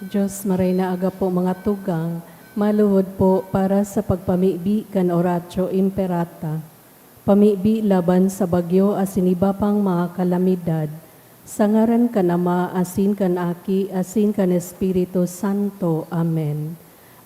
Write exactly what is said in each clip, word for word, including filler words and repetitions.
Diyos, maray na aga po, mga tugang, maluhod po para sa pagpamibi kan Oratio Imperata. Pamibi laban sa bagyo asin iba pang mga kalamidad. Sa ngaran kan Ama, asin kan Aki, asin kan Espiritu Santo. Amen.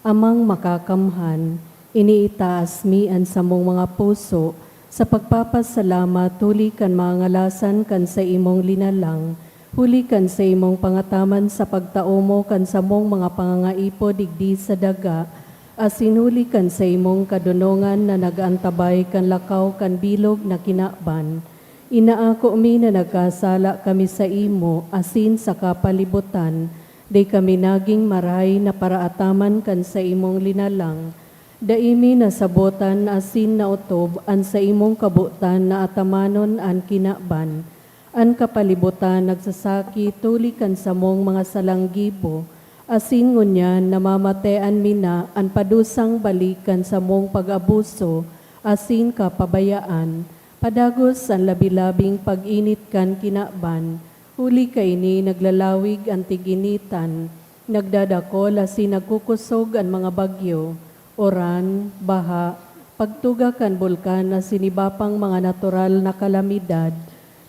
Amang Makakamhan, iniitaas mi an samong mga puso sa pagpapasalamat huli kan mga ngalasan kan saimong linalang, huli kan saimong pangataman sa pagtao mo kan samong mga pangangaipo digdi sa daga, asin huli kan saimong kadonongan na nag-antabay kan lakaw kan bilog na kinaban. Inaako mi na nagkasala kami saimo asin sa kapalibutan, dai kami nagin marahay na paraataman kan saimong linalang. Dai mi nasabotan asin naotob an saimong kabotan na atamanon an kinaban. An kapalibutan nagsasakit huli kan samong mga salang gibo, asin ngunyan namamatean mi na an padusang balik kan samong pag-abuso asin kapabayaan. Padagos an labi-labing pag-init kan kinaban, huli kaini naglalawig an tig-initan, nagdadakol asin nagkukosog an mga bagyo, uran, baha, pagtuga kan bulkan asin iba pang mga natural na kalamidad.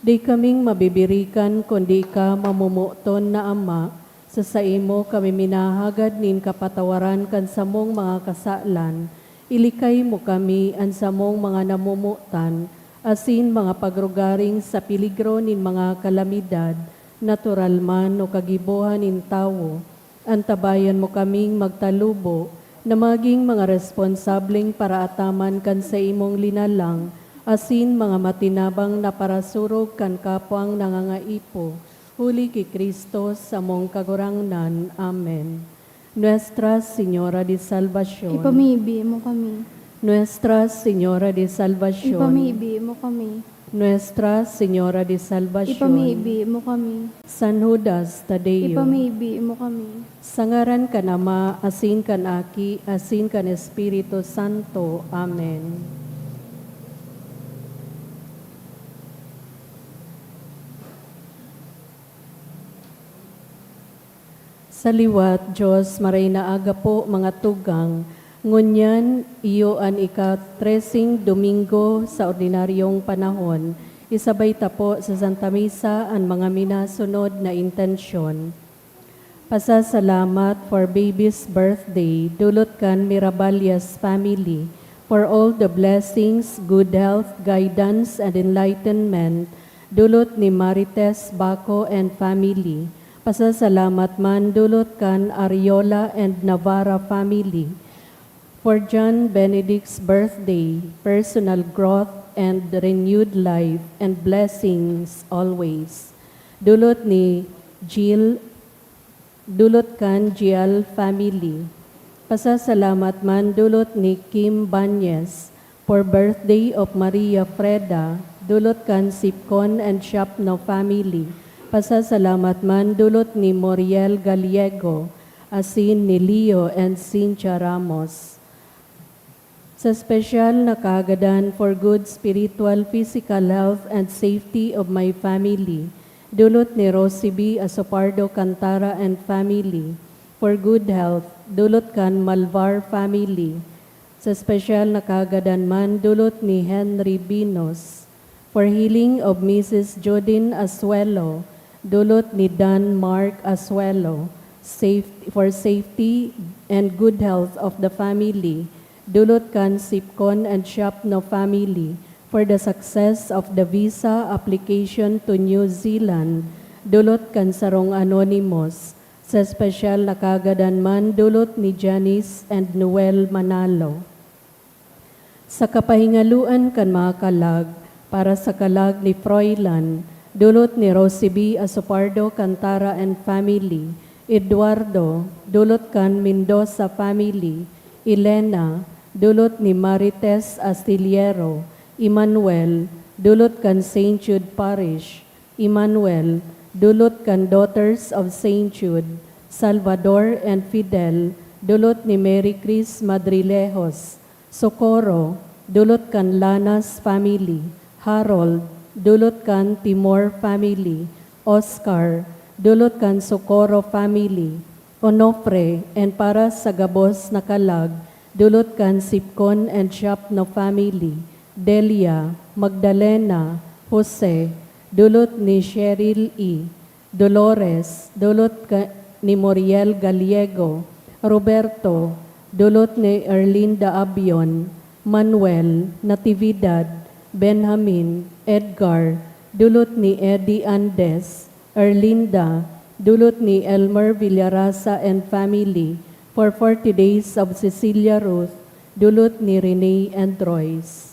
Dai kaming mabibirikan kundi ika, mamomoton na Ama. Sa saimo kami minahagad nin kapatawaran kan samong mga kasalan. Ilikay mo kami, an samong mga namomotan, asin mga pagrugaring sa peligro nin mga kalamidad, natural man o kagibohan nin tawo. Antabayan mo kaming magtalubo na magin mga responsableng paraataman kan saimong linalang asin mga matinabang na parasurog kan kapwang nangangaipo. Huli ki Cristo, samong Kagurangnan. Amen. Nuestra Señora de Salvacion. Ipamibi mo kami. Nuestra Señora de Salvacion. Ipamibi mo kami. Nuestra Señora de Salvacion. Ipamibi mo kami. San Judas Tadeo. Ipamibi mo kami. Sa ngaran kan Ama, asin kan Aki, asin kan Espiritu Santo. Amen. Sa liwat, Diyos, maray na aga po, mga tugang. Ngunyan, iyo an ika-treseng Domingo sa ordinaryong panahon. Isabay ta po sa Santa Misa an mga minasunod na intensyon. Pasasalamat for baby's birthday, dulot kan Miraballas family, for all the blessings, good health, guidance, and enlightenment, dulot ni Marites Baco and family. Pasasalamat man dulot kan Ariola and Navarra family. For John Benedict's birthday, personal growth and renewed life and blessings always. Dulot ni Jill, dulot kan Jial family. Pasasalamat man dulot ni Kim Banyes, for birthday of Maria Freda, dulot kan Sipcon and Shapno family. Pasasalamat man dulot ni Moriel Gallego, asin ni Leo and Cynthia Ramos. Sa espesyal na kahagadan for good spiritual, physical health and safety of my family, dulot ni Rosie B Asopardo Cantara and family. For good health, dulot kan Malvar family. Sa espesyal na kahagadan man, dulot ni Henry Binos. For healing of Missus Jodin Asuelo, dulot ni Dan Mark Asuelo. Safe-, for safety and good health of the family, dulot kan Sipcon and Shapno family. For the success of the visa application to New Zealand, dulot kan sarong anonymous. Sa espesyal na kahagadan man, dulot ni Janice and Noel Manalo. Sa kapahingaloan kan mga kalag, para sa kalag ni Froilan, dulot ni Rosie B Asopardo Cantara and family, Eduardo, dulot kan Mendoza family, Elena, dulot ni Marites Astillero, Emmanuel, dulot kan Saint Jude Parish, Emmanuel, dulot kan Daughters of Saint Jude, Salvador and Fidel, dulot ni Mary Chris Madrilejos, Socorro, dulot kan Lanas family, Harold, dulot kan Timor family, Oscar, dulot kan Socorro family, Onofre, and para sa gabos na kalag, dulot kan Sipcon and Shapno family, Delia, Magdalena, Jose, dulot ni Cheryl E. Dolores, dulot ka, ni Moriel Gallego, Roberto, dulot ni Erlinda Abion, Manuel, Natividad, Benjamin, Edgar, dulot ni Eddie Andes, Erlinda, dulot ni Elmer Villarasa and family, for forty days of Cecilia Ruth, dulot ni Rene and Royce.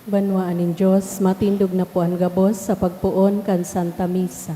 Banwaan nin Dios, matindog na po an gabos sa pagpoon kan Santa Misa.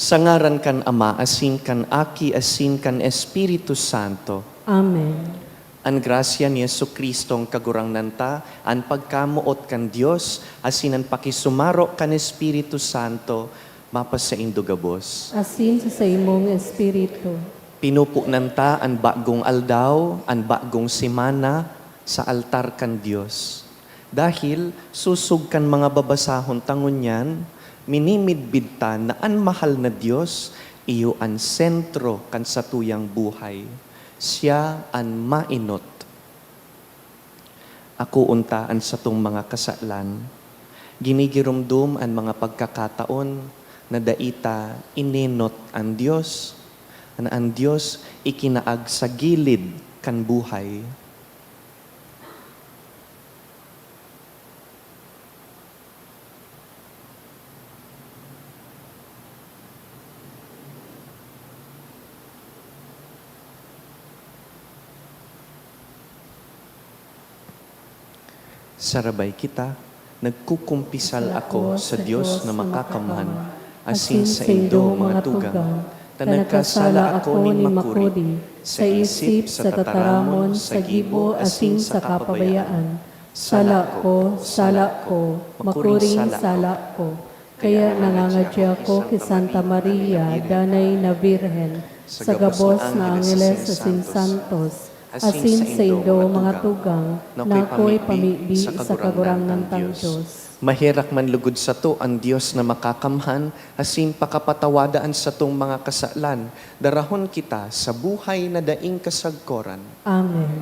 Sa ngaran kan Ama, asin kan Aki, asin kan Espiritu Santo. Amen. An grasya ni Jesu-Cristong Kagurangnan ta, an pagkamoot kan Dios, asin an pakisumaro kan Espiritu Santo, mapasaindo gabos. Asin sa saimong espiritu. Pinupunan ta an bagong aldaw, an bagong semana, sa altar kan Dios. Dahil sosog kan mga babasahon ta ngunyan, minimidbid ta na an mahal na Dios iyo an sentro kan satuyang buhay. Siya an maenot. Akoon ta an satong mga kasalan. Ginigiromdom an mga pagkakataon na dai ta inenot an Dios, na an Dios ikinaag sa gilid kan buhay. Sarabay kita, nagkukumpisal ako sa Dios na makakamhan, asin saindo, mga tugang, ta nagkasala ako nin makuri, sa isip, sa tataramon, sa gibo, asin sa kapabayaan. Sala ko, sala ko, makuring sala ko. Kaya nangangadya ako ki Santa Maria, Danay na Birhen, sa gabos na angeles asin santos, asin saindo, mga tugang, na ako'y pamibi sa Kagurangnan tang Dios. Maherak man lugod sato an Dios na makakamhan, asin pakapatawada an satong mga kasalan, darahon kita sa buhay na daing kasagkoran. Amen.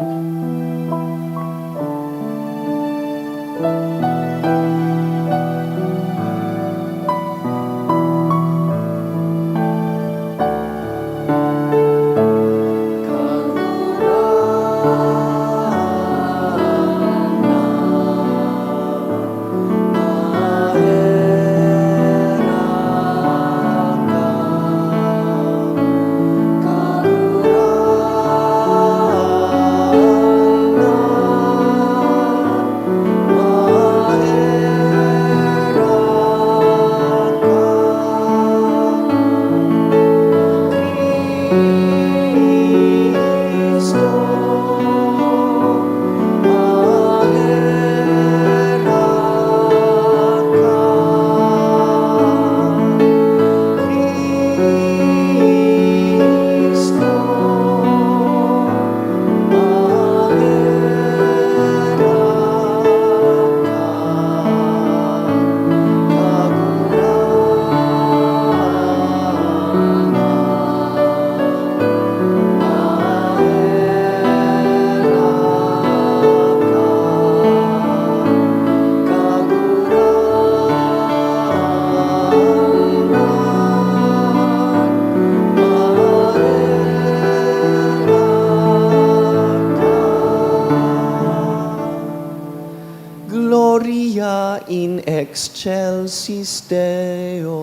Gloria in excelsis Deo.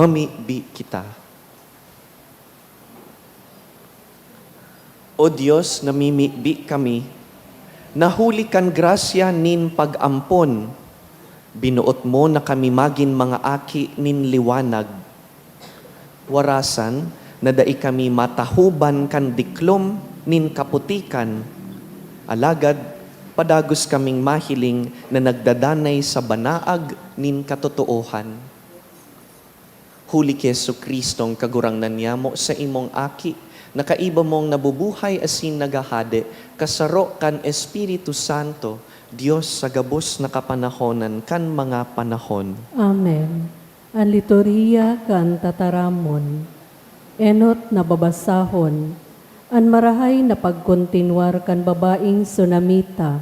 Mamibi kita. O Dios, namimibi kami, na huli kan grasya nin pag-ampon, binoot mo na kami magin mga aki nin liwanag. Warasan na dai kami matahoban kan diklom nin kaputikan, alagad padagos kaming mahiling na nagdadanay sa banaag nin katotoohan. Huli ki Jesu-Cristong Kagurangnan niyamo, sa imong Aki, na kaiba mong nabubuhay asin naghahade, kasaro kan Espiritu Santo, Dios sa gabos na kapanahonan kan mga panahon. Amen. An liturhiya kan tataramon. Enot na babasahon. An marahay na pagkontinwar kan babaeng Sunamita,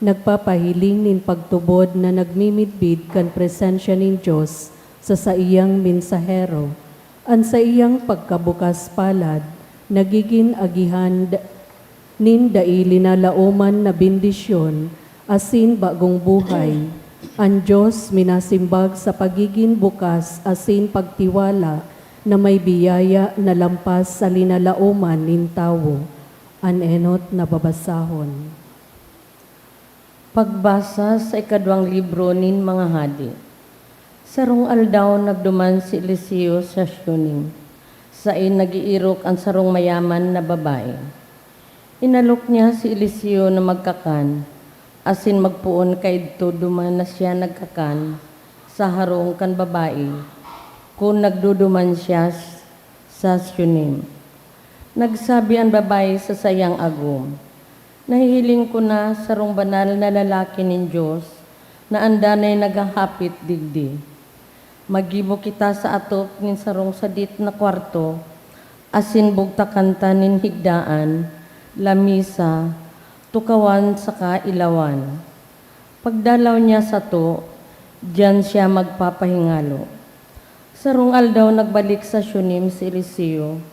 nagpapahiling nin pagtubod na nagmimidbid kan presensya nin Dios sa saiyang mensahero. An saiyang pagkabukas palad nagigin agihan d-, nin dai linalaoman na bendisyon asin bagong buhay. An Dios minasimbag sa pagigin bukas asin pagtiwala na may biyaya na lampas sa linalaoman nin tawo. An enot na babasahon. Pagbasa sa ikadwang libro nin mga Hadi. Sarong aldaw, nagduman si Eliseo sa Shunem, saen nag-eerok an sarong mayaman na babae. Inalok niya si Eliseo na magkakan, asin magpoon kaidto duman na siya nagkakan sa harong kan babae, kun nagduduman siya sa Shunem. Nagsabi an babayi sa saiyang agom, "Nahihiling ko na sarong banal na lalaki nin Dios na an danay naghahapit digdi. Maggibo kita sa atop nin sarong sadit na kwarto, asin bugtakan ta nin higdaan, lamesa, tukawan saka ilawan. Pagdalaw niya sato, diyan siya magpapahingalo." Sarong aldaw, nagbalik sa Shunem si Eliseo,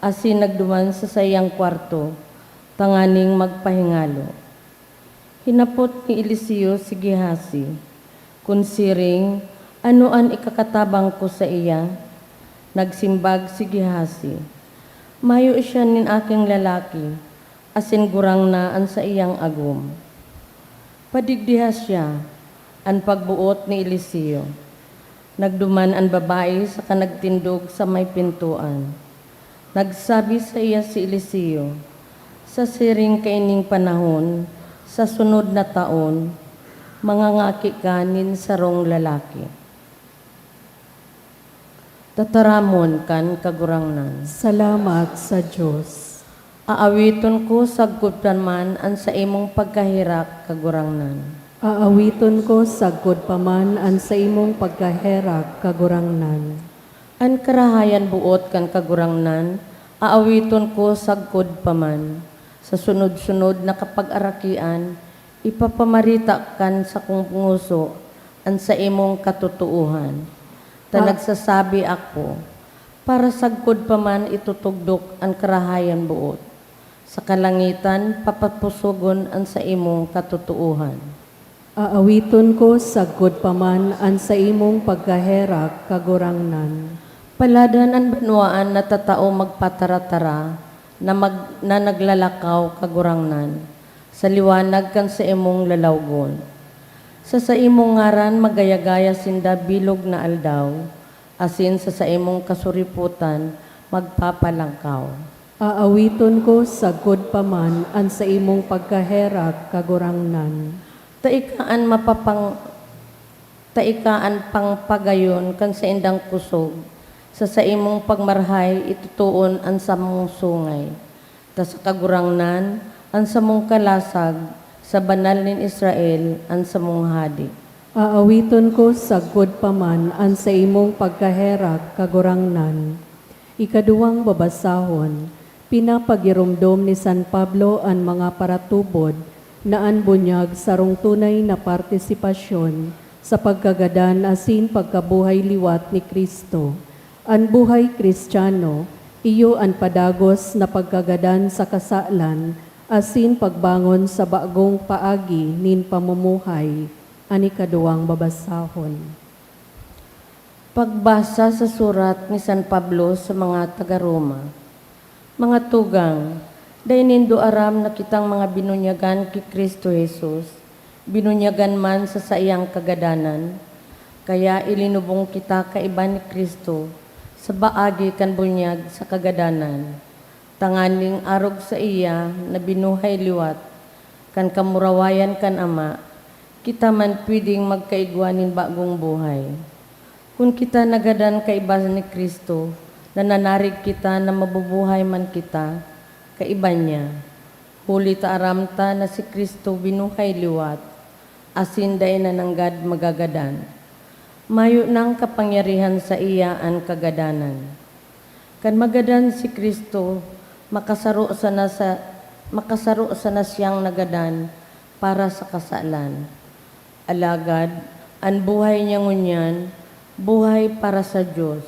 asin nagduman sa saiyang kwarto tanganing magpahingalo. Hinapot ni Eliseo si Gehazi, "Kun siring, ano an ikakatabang ko saiya?" Nagsimbag si Gehazi, "Mayo siya nin aking lalaki, asin gurang na an saiyang agom." Padigdiha siya, an pagboot ni Eliseo. Nagduman an babayi saka nagtindog sa may pintoan. Nagsabi saiya si Eliseo, "Sa siring kaining panahon, sa sunod na taon, mangangaki ka nin sarong lalaki." Tataramon kan Kagurangnan. Salamat sa Dios. Aawiton ko sagkod pa man an saimong pagkaherak, Kagurangnan. Aawiton ko sagkod pa man an saimong pagkaherak, Kagurangnan. An karahayan boot kan Kagurangnan, aawiton ko sagkod pa man. Sa sunod-sunod na kapagarakian, ipapamarita kan sakong ngoso an saimong katotoohan. Ta Ah. nagsasabi ako, "Para sagkod pa man itutugdok an karahayan boot. Sa kalangitan, papapusogon an saimong katotoohan." Aawiton ko sagkod pa man an saimong pagkaherak, Kagurangnan. Paladan an banwaan na tatao magpataratara na mag-, na naglalakaw, Kagurangnan, sa liwanag kan saimong lalawgon. Sa saimong ngaran magaya-gaya sinda bilog na aldaw, asin sa saimong kasuripotan magpapalangkaw. Aawiton ko sagkod pa man an saimong pagkaherak, Kagurangnan. Ta ika an mapapang-, ta ika an pangpagayon kan saindang kusog, sa saimong pagmarahay itutuon an samong sungay. Ta sa Kagurangnan an samong kalasag, sa Banal nin Israel an samong Hadi. Aawiton ko sagkod pa man an saimong pagkaherak, Kagurangnan. Ikaduwang babasahon, pinapagiromdom ni San Pablo an mga paratubod na an bunyag sarong tunay na partisipasyon sa pagkagadan asin pagkabuhay liwat ni Cristo. An buhay Cristiano, iyo an padagos na pagkagadan sa kasalan asin pagbangon sa bagong paagi nin pamumuhay. An ikaduwang babasahon. Pagbasa sa surat ni San Pablo sa mga taga Roma. Mga tugang, dai nindo aram na kitang mga binunyagan ki Cristo Jesus, binunyagan man sa saiyang kagadanan? Kaya ilinubong kita kaiba ni Cristo sa baagi kan bunyag sa kagadanan, tanganing arog saiya na binuhay liwat kan kamurawayan kan Ama, kita man pwedeng magkaigwa nin bagong buhay. Kun kita nagadan kaiba ni Cristo, nananarig kita na mabubuhay man kita kaiba niya, huli ta aram ta na si Cristo binuhay liwat, asin dai na nanggad magagadan. Mayo nang kapangyarihan saiya an kagadanan. Kan magadan si Cristo, makasaro sana sa, makasaro sana siyang nagadan para sa kasalan. Alagad an buhay niya ngunyan, buhay para sa Dios.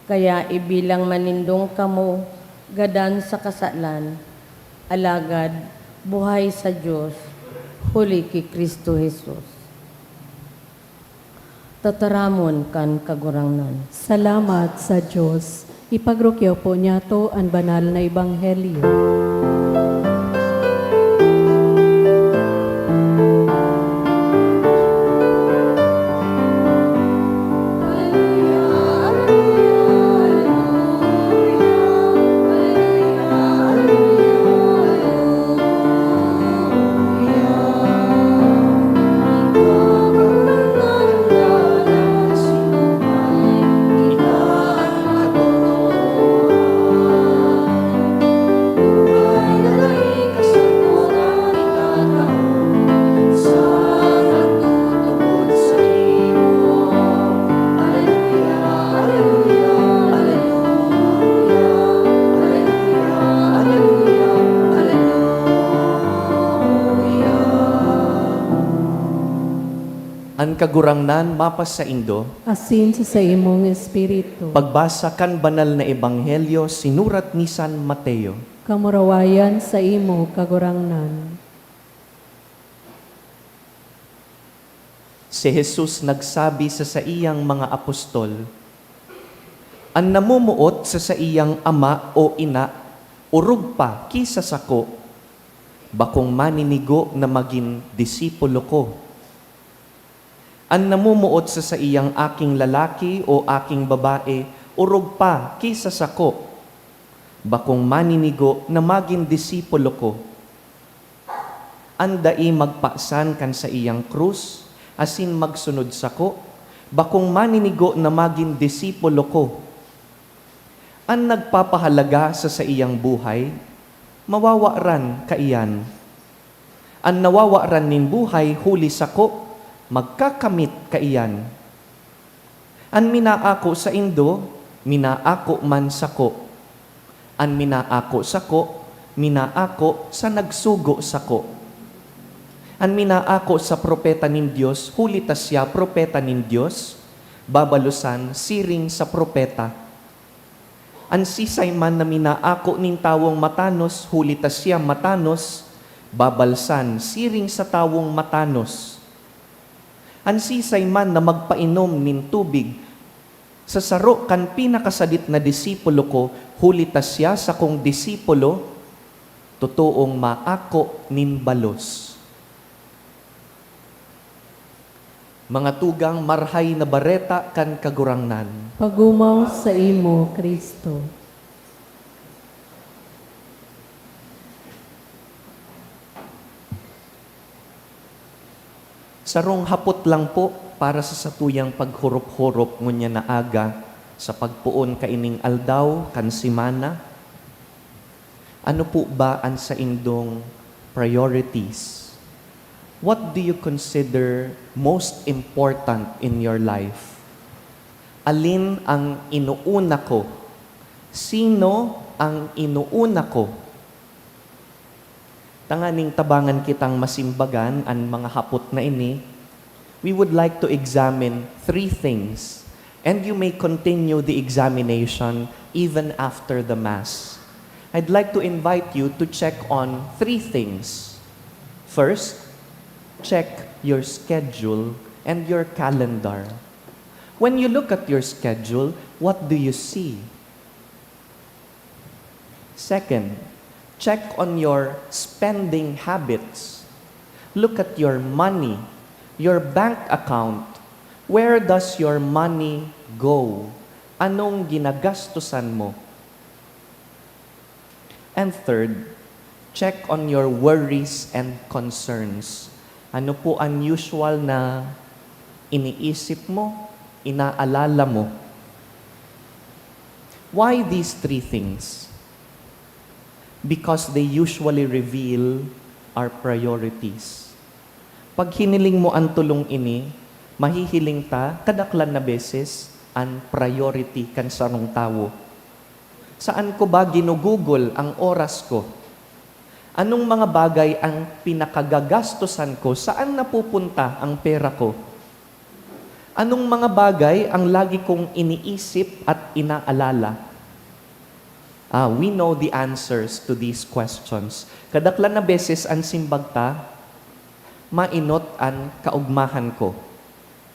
Kaya ibilang man nindong kamo gadan sa kasalan, alagad buhay sa Dios, huli ki Cristo Jesus. Tataramon kan Kagurangnan. Salamat sa Dios. Ipagrukyaw po niyato an banal na ebanghelyo. An Kagurangnan mapasaindo. Asin sa saimong espiritu. Pagbasa kan Banal na Ebanghelyo sinurat ni San Mateo. Kamurawayan saimo, Kagurangnan. Si Jesus nagsabi sa saiyang mga apostol, "An namumuot sa saiyang ama o ina orog pa ki sa sako, bakong maninigo na magin disipulo ko. An namumuot sa saiyang aking lalaki o aking babae orog pa ki sa sako, bakong maninigo na magin disipulo ko. An dai magpasan kan saiyang krus asin magsunod sako, bakong maninigo na magin disipulo ko. An nagpapahalaga sa saiyang buhay, mawawaran kaiyan. An nawawaran nin buhay huli sako, magkakamit kaiyan. An minaako saindo, minaako man sako. An minaako sako, minaako sa nagsugo sako. An minaako sa propeta nin Dios, huli ta siya propeta nin Dios, babalosan siring sa propeta. An sisay man na minaako nin tawong matanos, huli ta siya matanos, babalsan siring sa tawong matanos. An sisay man na magpainom nin tubig sa saro kan pinakasadit na disipulo ko, huli ta siya sakong disipulo, totoong maako nin balos." Mga tugang, Marahay na Bareta kan Kagurangnan. Pagumaw saimo, Cristo. Sarong hapot lang po para sa satuyang paghorop-horop ngunyan na aga sa pagpoon kaining aldaw kan semana. Ano po ba an saindong priorities? What do you consider most important in your life? Alin ang inuuna ko? Sino ang inuuna ko? Tanganing tabangan kitang masimbagan an mga hapot na ini, we would like to examine three things, and you may continue the examination even after the Mass. I'd like to invite you to check on three things. First, check your schedule and your calendar. When you look at your schedule, what do you see? Second, check on your spending habits. Look at your money, your bank account. Where does your money go? Anong ginagastusan mo? And third, check on your worries and concerns. Ano po ang usual na iniisip mo, inaalala mo? Why these three things? Because they usually reveal our priorities. Pag hiniling mo an tolong ini, mahihiling ta kadaklan na beses an priority kan sarong tawo. Saan ko ba ginugugol ang oras ko? Anong mga bagay ang pinakagagastusan ko? Saan napupunta ang pera ko? Anong mga bagay ang lagi kong iniisip at inaalala? Ah, we know the answers to these questions. Kadaklan na beses an simbag ta, "Mainot an kaugmahan ko."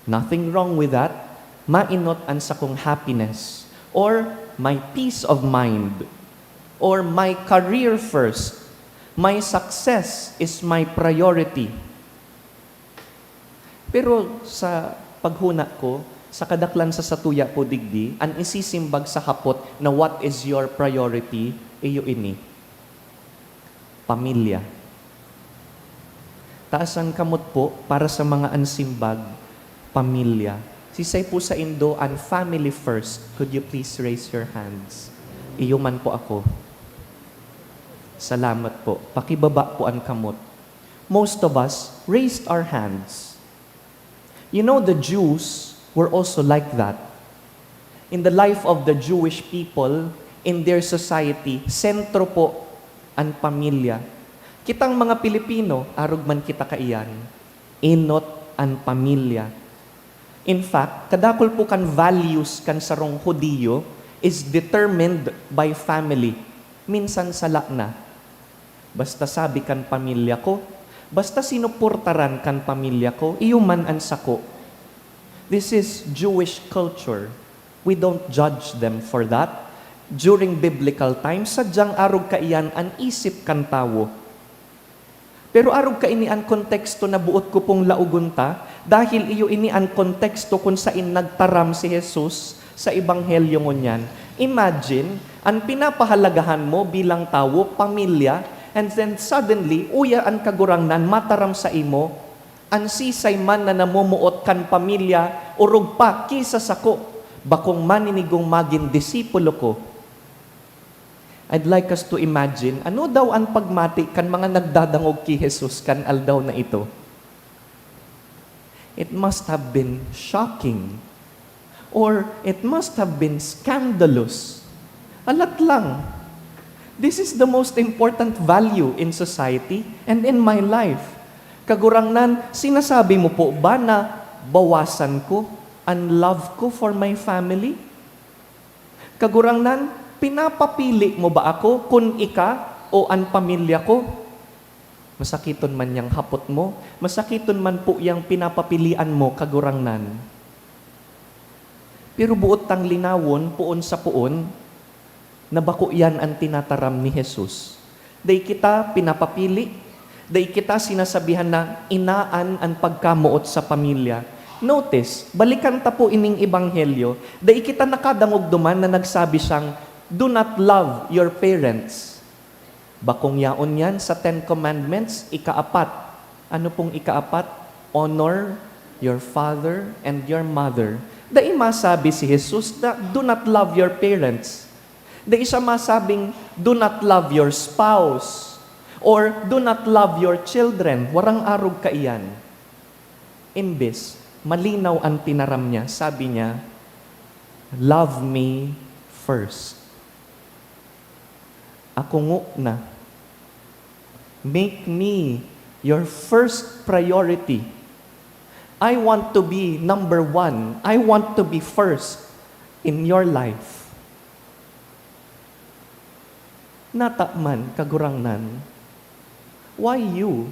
Nothing wrong with that. Mainot an sakong happiness, or my peace of mind, or my career first. My success is my priority. Pero sa paghuna ko, sa kadaklan sa satuya po digdi, an isisimbag sa hapot na "What is your priority?" iyo ini, pamilya. Taas an kamot po para sa mga an simbag, pamilya. Sisay po saindo an family first? Could you please raise your hands? Iyo man po ako. Salamat po. Pakibaba po an kamot. Most of us raised our hands. You know, the Jews were also like that. In the life of the Jewish people, in their society, sentro po an pamilya. Kitang mga Pilipino, arog man kita kaiyan, enot an pamilya. In fact, kadakul po kan values kan sarong Hudiyo is determined by family. Minsan sala na. Basta sabi kan pamilya ko, basta sinuportaran kan pamilya ko, iyo man an sako. This is Jewish culture. We don't judge them for that. During biblical times, sadyang arog kaiyan an isip kan tawo. Pero arog kaini an konteksto na boot ko pong laogon ta, dahil iyo ini an konteksto kun sain nagtaram si Jesus sa Ebanghelyo ngunyan. Imagine, an pinapahalagahan mo bilang tawo, pamilya, and then suddenly, uya an Kagurangnan mataram saimo, an sisay man na namomoot kan pamilya orog pa ki sa sako, bakong maninigong magin disipulo ko. I'd like us to imagine, ano daw an pagmati kan mga nagdadangog ki Jesus kan aldaw na ito? It must have been shocking, or it must have been scandalous. Alat lang. This is the most important value in society and in my life. Kagurangnan, sinasabi mo po ba na bawasan ko an love ko for my family? Kagurangnan, pinapapili mo ba ako kun ika o an pamilya ko? Masakiton man yang hapot mo, masakiton man po yang pinapapilian mo, Kagurangnan. Pero boot tang linawon, poon sa poon, na bako iyan an tinataram ni Jesus. Dai kita pinapapili, dai kita sinasabihan na inaan an pagkamoot sa pamilya. Notice, balikan ta po ining ebanghelyo, dai kita nakadangog duman na nagsabi siyang, "Do not love your parents." Bakong yaon yan sa Ten Commandments, ikaapat. Ano pong ikaapat? "Honor your father and your mother." Dai masabi si Jesus na, "Do not love your parents." Dai siya masabing, "Do not love your spouse," or, "Do not love your children." Warang arog kaiyan. Imbes, malinaw an tinaram niya. Sabi niya, "Love me first." Ako ngona. Make me your first priority. I want to be number one. I want to be first in your life. Nata man, Kagurangnan, why you?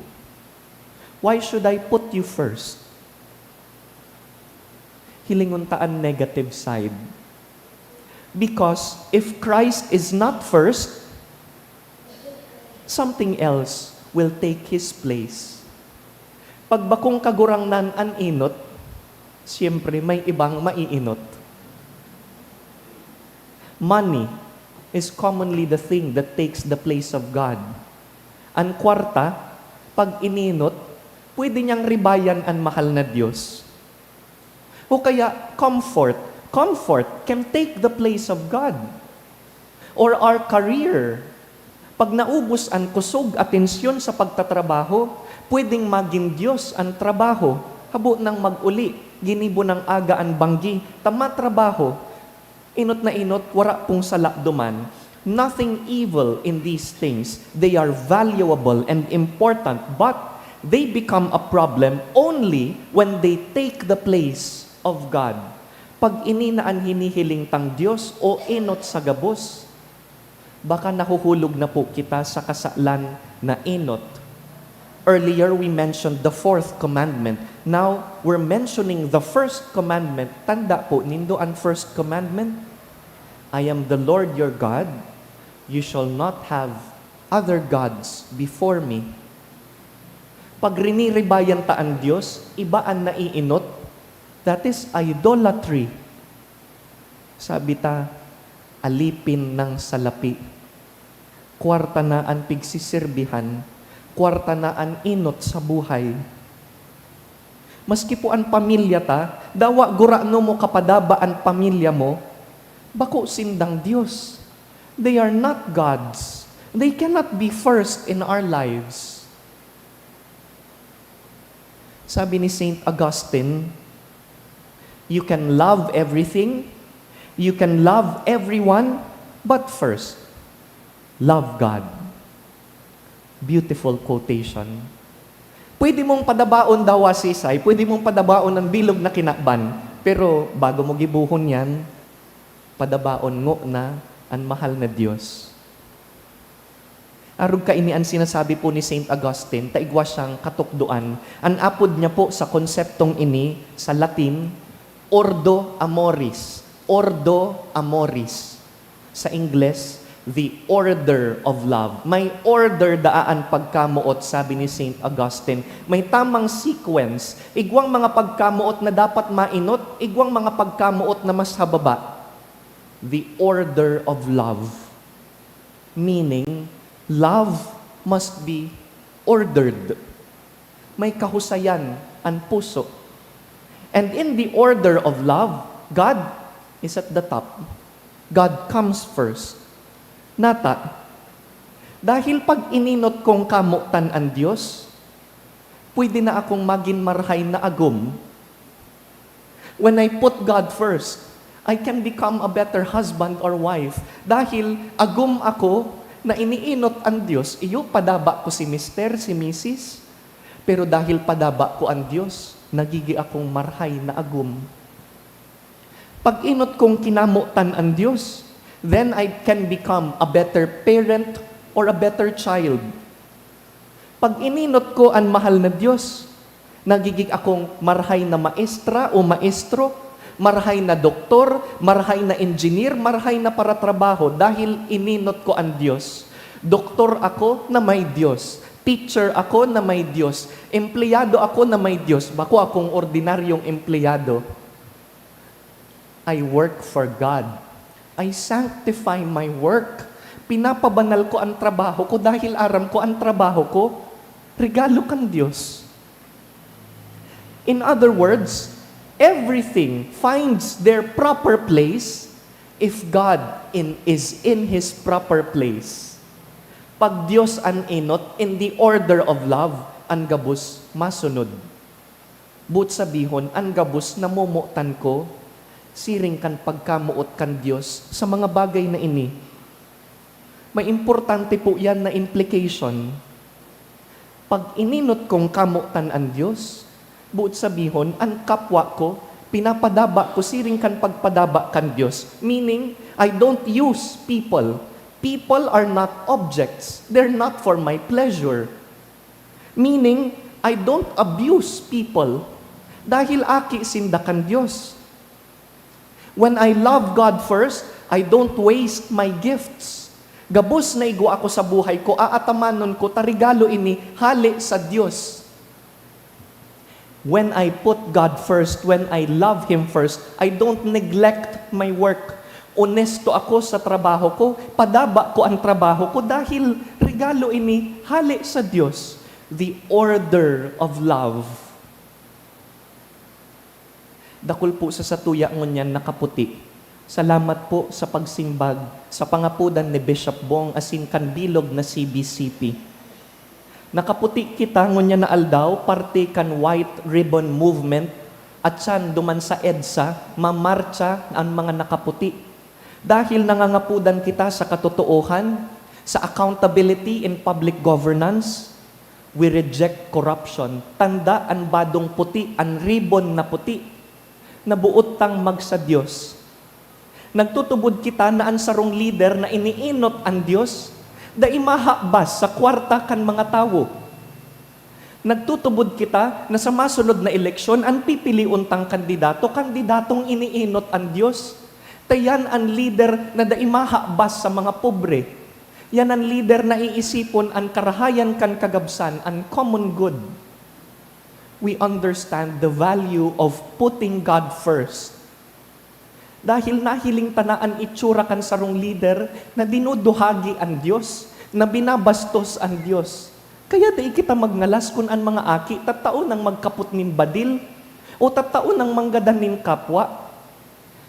Why should I put you first? Hilingon ta an negative side. Because if Christ is not first, something else will take his place. Pag bakong Kagurangnan an enot, siyempre may ibang maienot. Money is commonly the thing that takes the place of God. An kwarta, pag inenot, pwede niyang ribayan an mahal na Dios. O kaya, comfort. Comfort can take the place of God. Or our career. Pag naubos an kusog, atensyon sa pagtatrabaho, pwedeng magin Dios an trabaho. Habo nang mag-uli, ginibo nang aga an banggi, ta matrabaho. Enot na enot, wara pong sala duman. Nothing evil in these things. They are valuable and important, but they become a problem only when they take the place of God. Pag ini na an hinihiling tang Dios o enot sa gabos, baka nahuhulog na po kita sa kasalan na enot. Earlier, we mentioned the fourth commandment. Now, we're mentioning the first commandment. Tanda po nindo an first commandment? "I am the Lord your God. You shall not have other gods before me." Pag riniribayan ta an Dios, iba an naienot. That is idolatry. Sabi ta, alipin nang salapi. Kwarta na an pigsiserbihan, kwarta na an enot sa buhay. Maski po an pamilya ta, dawa gurano mo kapadaba an pamilya mo, bako sindang Dios. They are not gods. They cannot be first in our lives. Sabi ni Saint Augustine, "You can love everything, you can love everyone, but first, love God." Beautiful quotation. Pwede mong padabaon dawa sisay, pwede mong padabaon ang bilog na kinaban, pero bago mo gibohon yan, padabaon ngona an mahal na Dios. Arog kaini an sinasabi po ni Saint Augustine, ta igwa siyang katukdoan. An apod niya po sa konseptong ini sa Latin, Ordo Amoris. Ordo Amoris. Sa Ingles, the order of love. May order daa an pagkamoot, sabi ni Saint Augustine. May tamang sequence. Igwang mga pagkamoot na dapat mainot, igwang mga pagkamoot na mas hababa. The order of love. Meaning, love must be ordered. May kahusayan an puso. And in the order of love, God is at the top. God comes first. Nata, dahil pag inenot kong kamotan an Dios, pwede na akong magin marahay na agom. When I put God first, I can become a better husband or wife. Dahil agom ako na inienot an Dios, iyo, padaba ko si mister, si misis. Pero dahil padaba ko an Dios, nagigi akong marahay na agom. Pag enot kong kinamotan an Dios, then I can become a better parent or a better child. Pag inenot ko an mahal na Dios, nagigig akong marahay na maestra o maestro, marahay na doktor, marahay na engineer, marahay na paratrabaho dahil inenot ko an Dios. Doktor ako na may Dios. Teacher ako na may Dios. Empleyado ako na may Dios. Bako akong ordinaryong empleyado. I work for God. I sanctify my work. Pinapabanal ko an trabaho ko dahil aram ko an trabaho ko, regalo kan Dios. In other words, everything finds their proper place if God in, is in His proper place. Pag Dios an enot, in the order of love, an gabos masunod. Boot sabihon, an gabos namomotan ko, siring kan pagkamoot kan Dios sa mga bagay na ini. May importante po yan na implication. Pag inenot kong kamotan an Dios, boot sabihon, an kapwa ko, pinapadaba ko siring kan pagpadaba kan Dios. Meaning, I don't use people. People are not objects. They're not for my pleasure. Meaning, I don't abuse people dahil aki sinda kan Dios. When I love God first, I don't waste my gifts. Gabos na igwa ako sa buhay ko, aatamanon ko ta regalo ini hale sa Dios. When I put God first, when I love Him first, I don't neglect my work. Onesto ako sa trabaho ko, padaba ko an trabaho ko dahil regalo ini hale sa Dios. The order of love. Dakul po sa satuya ngunyan nakaputi. Salamat po sa pagsimbag sa pangapodan ni Bishop Bong asin kan bilog na C B C P. Nakaputi kita ngunyan na aldaw, parte kan White Ribbon Movement, at siyan duman sa EDSA, mamartsa an mga nakaputi. Dahil nangangapodan kita sa katotoohan, sa accountability in public governance, we reject corruption. Tanda an badong puti, an ribbon na puti. Naboot tang magsa-Dios. Nagtutubod kita na an sarong lider na iniinot an Dios, dai mahabas sa kwarta kan mga tawo. Nagtutubod kita na sa masunod na eleksyon, an pipilion tang kandidato, kandidatong iniinot an Dios. Ta yan an lider na dai mahabas sa mga pobre. Yan an lider na iisipon an karahayan kan kagabsan, an common good. We understand the value of putting God first. Dahil nahiling ta na an itsura kan sarong lider na dinuduhagi an Dios, na binabastos an Dios. Kaya dai kita magngalas kun an mga aki tattao nang magkapot nin badil o tattao nang manggadan nin kapwa.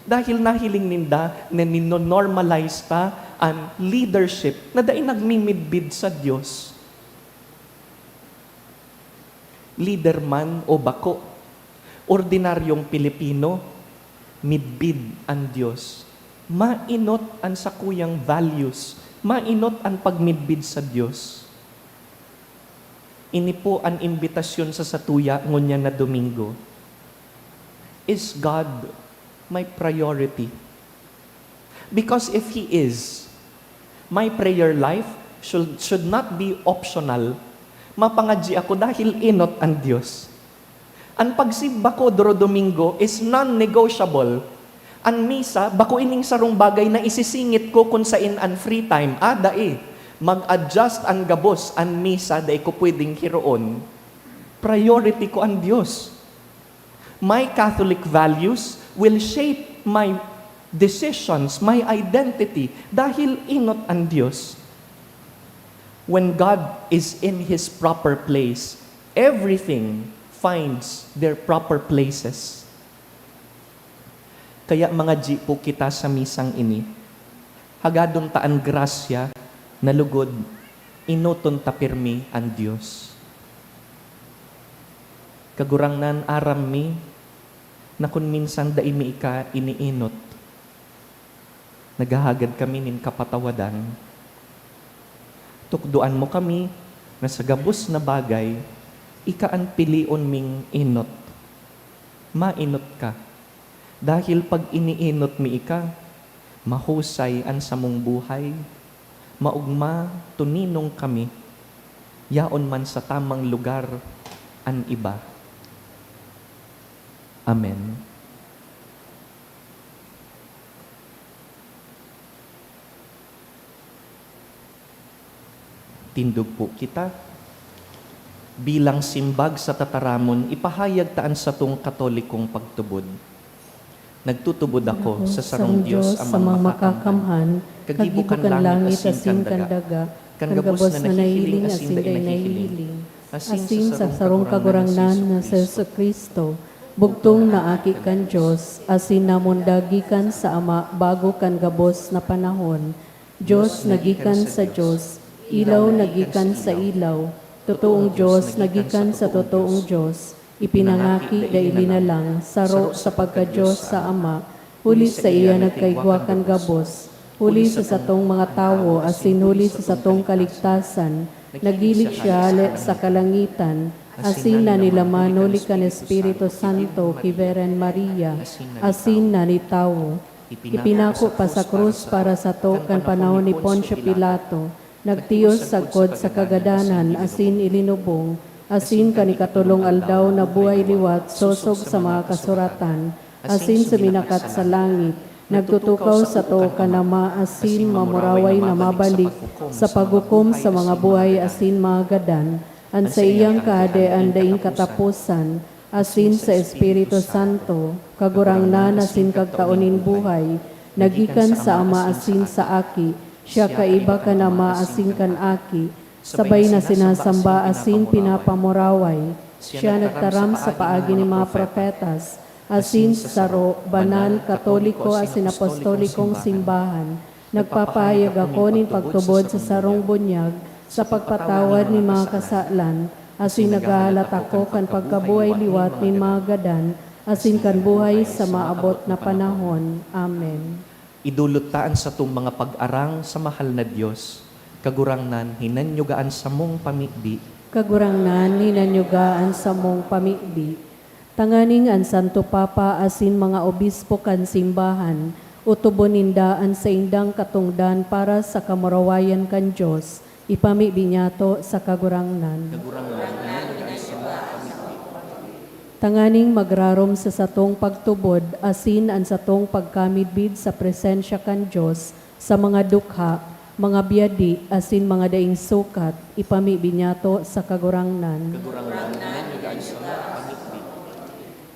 Dahil nahiling ninda na nino-normalize ta an leadership na dai nagmimidbid sa Dios. Lider man o bako, ordinaryong Pilipino, midbid an Dios. Mainot an sakuyang values, mainot an pagmidbid sa Dios. Ini po an imbitasyon sa satuya ngunyan na Domingo. Is God my priority? Because if He is, my prayer life should, should not be optional. Mapangadyi ako dahil inot an Dios. An pagsimba ko duro Domingo is non-negotiable. An misa, bako ining sarong bagay na isisingit ko kun sain an free time. Ah, dai. Mag-adjust an gabos, an misa, dai ko pwedeng hiroon. Priority ko an Dios. My Catholic values will shape my decisions, my identity, dahil inot an Dios. When God is in His proper place, everything finds their proper places. Kaya mangadyi po kita sa misang ini. Hagadon ta an grasya na lugod inoton ta pirmi an Dios. Kagurangnan, aram mi na kun minsan dai mi ika iniinot. Naghahagad kami nin kapatawadan. Tukdoan mo kami na sa gabos na bagay, ika an pilion ming inot. Mainot ka. Dahil pag iniinot mi ika, mahusay an samong buhay, maogma, toninong kami, yaon man sa tamang lugar an iba. Amen. Tindog po kita. Bilang simbag sa tataramon, ipahayag ta an satong Katolikong pagtubod. Nagtutubod ako sa sarong Dios, Amang Makakamhan, kagibo kan langit asin kan daga, kan gabos na nahihiling asin dai nahihiling, asin sa sarong Kagurangnan na si Jesu-Cristo, bugtong na Aki kan Dios, asin namundag gikan sa Ama bago kan gabos na panahon. Dios na gikan sa Dios, ilaw na gikan sa ilaw, totoong Dios na gikan sa totoong Dios, ipinangaki dai linalang, saro sa pagka-Dios sa Ama, huli saiya nagkaigwa kan gabos, huli sa satong mga tawo asin huli sa satong kaligtasan, naggilig siya hale sa kalangitan, asin nanilaman huli kan Espiritu Santo ki Virgen Maria, asin nanitawo. Ipinako pa sa krus para sato kan panahon ni Poncio Pilato. Nagtios sagkod sa kagadanan asin ilinubong, asin kan ikatolong aldaw nabuhay liwat sosog sa mga kasuratan, asin suminakat sa langit, nagtutukaw sato kan Ama asin mamuraway na mabalik sa paghukom sa mga buhay asin mga gadan, an saiyang Kahadean daing kataposan, asin sa Espiritu Santo, Kagurangnan asin Kagtao nin buhay, na gikan sa Ama asin sa Aki, siya kaiba kan Ama asin kan Aki, sabay na sinasamba asin pinapamuraway. Siya nagtaram sa paagi nin mga propetas, asin sa saro, banal, katoliko asin apostolikong simbahan. Nagpapahayag ako nin pagtubod sa sarong bunyag, sa pagpatawad nin mga kasalan, asin naghahalat ako kan pagkabuhay liwat nin mga gadan, asin kan buhay sa maabot na panahon. Amen. Idolot ta an satong mga pag-arang sa mahal na Dios. Kagurangnan, hinanyuga an samong pamibi. Kagurangnan, hinanyuga an samong pamibi. Tanganing an Santo Papa asin mga obispo kan simbahan, otobon ninda an saindang katongdan para sa kamurawayan kan Dios, ipamibi niyato sa Kagurangnan. Kagurangnan, hinanyuga an samong pamibi. Tanganing magrarom sa satong pagtubod asin an satong pagkamidbid sa presensya kan Dios sa mga dukha, mga byadi, asin mga daing sukat, ipamibi niyato sa Kagurangnan. Kagurangnan, hinanyuga an samong pamibi.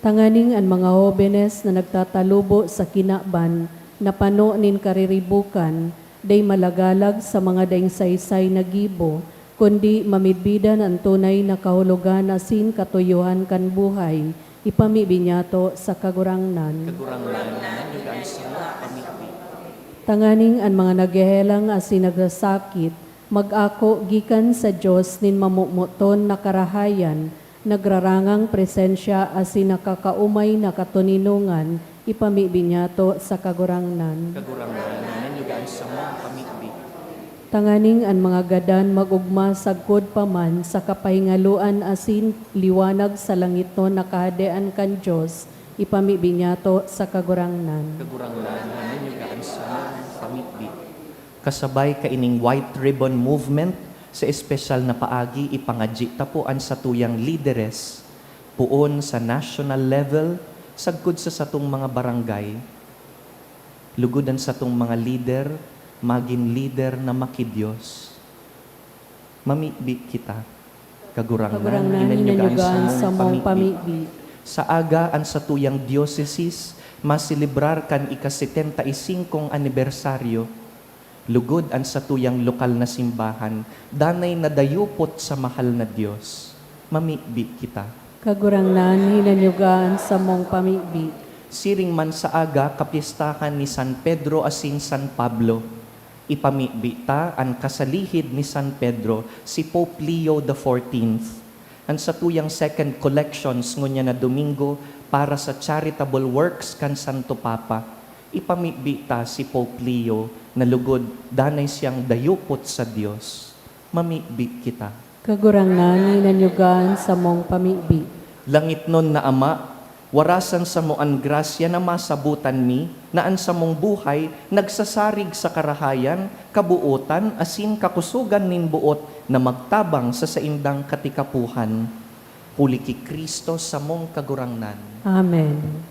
Tanganing an mga hobenes na nagtatalubo sa kinaban na pano nin kariribukan, dai malagalag sa mga daing saysay na gibo, kundi mamidbidan an tunay na kahulogan asin katuyohan kan buhay, ipamibi niyato sa Kagurangnan. Kagurangnan, hinanyuga an samong pamibi. Tanganing an mga naghehelang asin nagsasakit, mag-ako gikan sa Dios nin mamomoton na karahayan, nagrarangang presensya asin nakakaomay na katoninongan, ipamibi niyato sa Kagurangnan. Kagurangnan, hinanyuga an samong pamibi. Tanganing an mga gadan mag-ogma sagkod pa man sa kapahingaloan asin liwanag sa langitnon na Kahadean kan Dios, ipamibi niyato sa Kagurangnan. Kagurangnan, hinanyuga an samong pamibi. Kasabay kaining White Ribbon Movement, sa espesyal na paagi ipangadyi ta po an satuyang lideres, poon sa national level, sagkod sa satong mga barangay. Lugod an satong mga lider magin lider na maki-Dios. Mamibi kita. Kagurangnan, Kagurangnan, hinanyuga an hinanyuga an samong samong pamibi. Pamibi. Sa aga, an satuyang diocese maselebrar kan ika-setenta y singkong anibersaryo. Lugod an satuyang lokal na simbahan, danay nadayupot sa mahal na Dios. Mamibi kita. Kagurangnan, hinanyuga an samong pamibi. Siring man sa aga, kapyestahan ni San Pedro asin San Pablo. Ipamibi ta an kasalihid ni San Pedro, si Pope Leo the fourteenth. An satuyang second collections ngunyan na Domingo para sa charitable works kan Santo Papa. Ipamibi ta si Pope Leo na lugod danay siyang dayupot sa Dios. Mamibi kita. Kagurangnan, hinanyuga an samong pamibi. Langitnon na Ama, warasan samo an grasya na masabotan mi na an samong buhay nagsasarig sa karahayan, kabootan, asin kakusogan nin boot na magtabang sa saindang katikapohan. Huli ki Cristo samong Kagurangnan. Amen.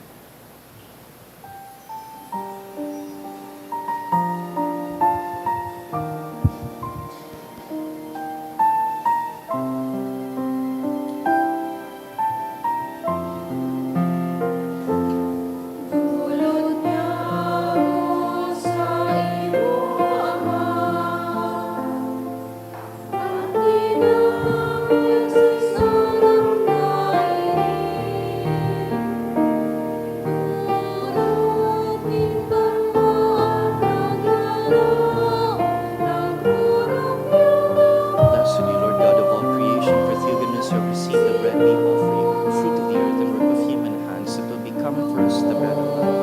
Blessed are you, Lord God of all creation, for through goodness you have received the bread we offer you, fruit of the earth and work of human hands, that will become for us the bread of life.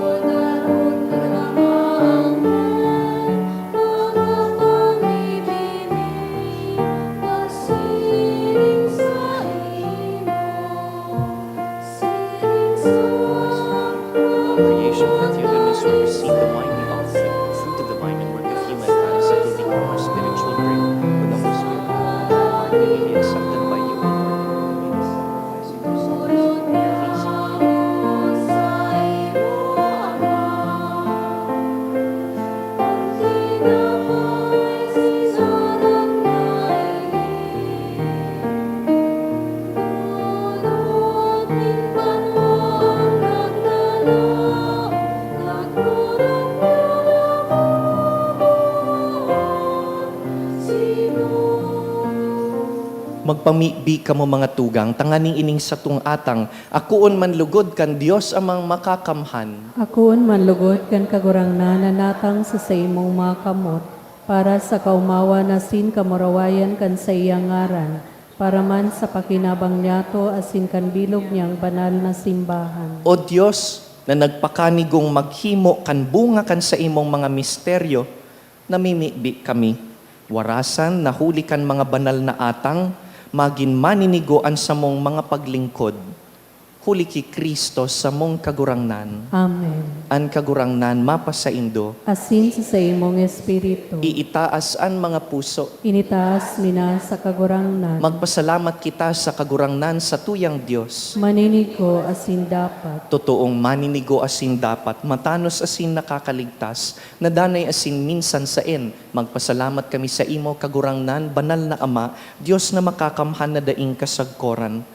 Creation, with you, goodness, will receive the wine we offer you, fruit of the vine and work of human hands, that will become our spiritual drink, with the Holy Spirit, may we be accepted by you, O Lord. May we be sacrificing ourselves, pleasing you. Magpamibi kamo, mga tugang, tanganing ining satong atang akoon man lugod kan Dios Amang Makakamhan. Akoon man lugod kan Kagurangnan an atang sa saimong mga kamot, para sa kaomawan asin kamurawayan kan saiyang ngaran, para man sa pakinabang niyato asin kan bilog niyang banal na simbahan. O Dios, na nagpakanigong maghimo kan bunga kan saimong mga misteryo, namimibi kami. Warasan na huli kan mga banal na atang, magin maninigo an samong mga paglingkod. Huli ki Cristo, samong Kagurangnan. Amen. An Kagurangnan mapasaindo. Asin sa saimong espiritu. Iitaas an mga puso. Initaas mi na sa Kagurangnan. Magpasalamat kita sa Kagurangnan, satuyang Dios. Maninigo asin dapat. Totoong maninigo asin dapat, matanos asin nakakaligtas, na danay asin minsan saen. Magpasalamat kami saimo, Kagurangnan, Banal na Ama, Dios na makakamhan na daing kasagkoran.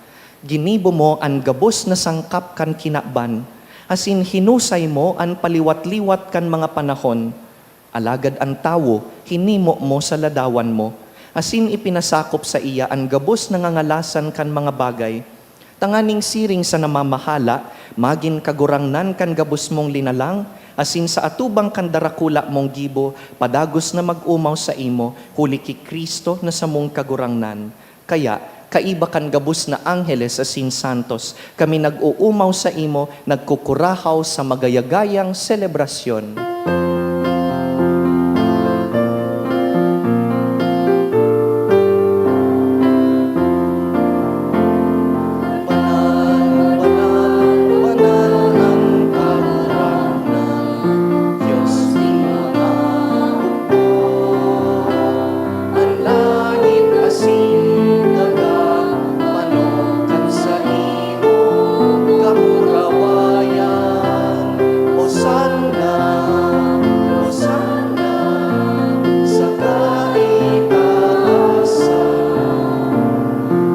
Ginibo mo an gabos na sangkap kan kinaban, asin hinusay mo an paliwat-liwat kan mga panahon. Alagad an tawo, hinimo mo sa ladawan mo, asin ipinasakop saiya an gabos na ngangalasan kan mga bagay, tanganing siring sa namamahala, magin kagurangnan kan gabos mong linalang, asin sa atubang kan darakula mong gibo, padagos na mag-omaw saimo, huli ki Cristo na samong Kagurangnan. Kaya, kaiba kan gabos na angheles asin santos, kami nag-oomaw saimo, nagkukurahaw sa magayagayang selebrasyon. Banal, banal, banal an Kagurangnan, Dios nin mga hukbo. An langit asin daga, manog kan saimong kamurawayan. Hosanna, Hosanna sa kaitaasan.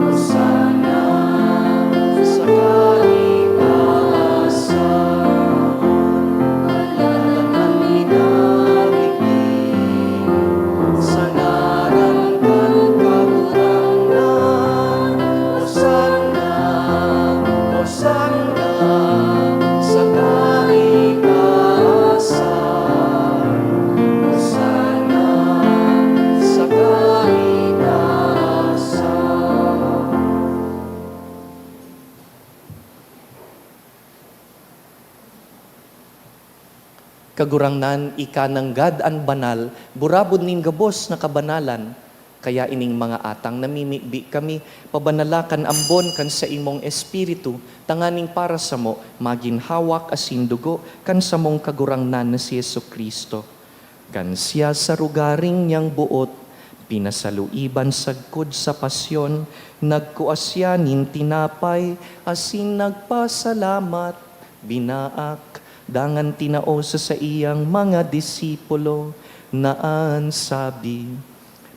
Hosanna sa kaitaasan. Lahat ng minaligid sa ngaran kan Kagurangnan. Hosanna, Hosanna sa kaitaasan. Hosanna sa kaitaasan. Kagurangnan, ika nanggad an banal, burabod nin gabos na kabanalan. Kaya ining mga atang namimibi kami, pabanala kan ambon kan saimong Espiritu, tanganing para samo magin hawak asin dugo kan samong Kagurangnan na si Jesu-Cristo. Kan siya sa rogaring niyang boot, pinasaluiban sagkod sa pasyon, nagkua siya nin tinapay asin nagpasalamat, binaak, dangan tinao sa saiyang mga disipulo, na an sabi,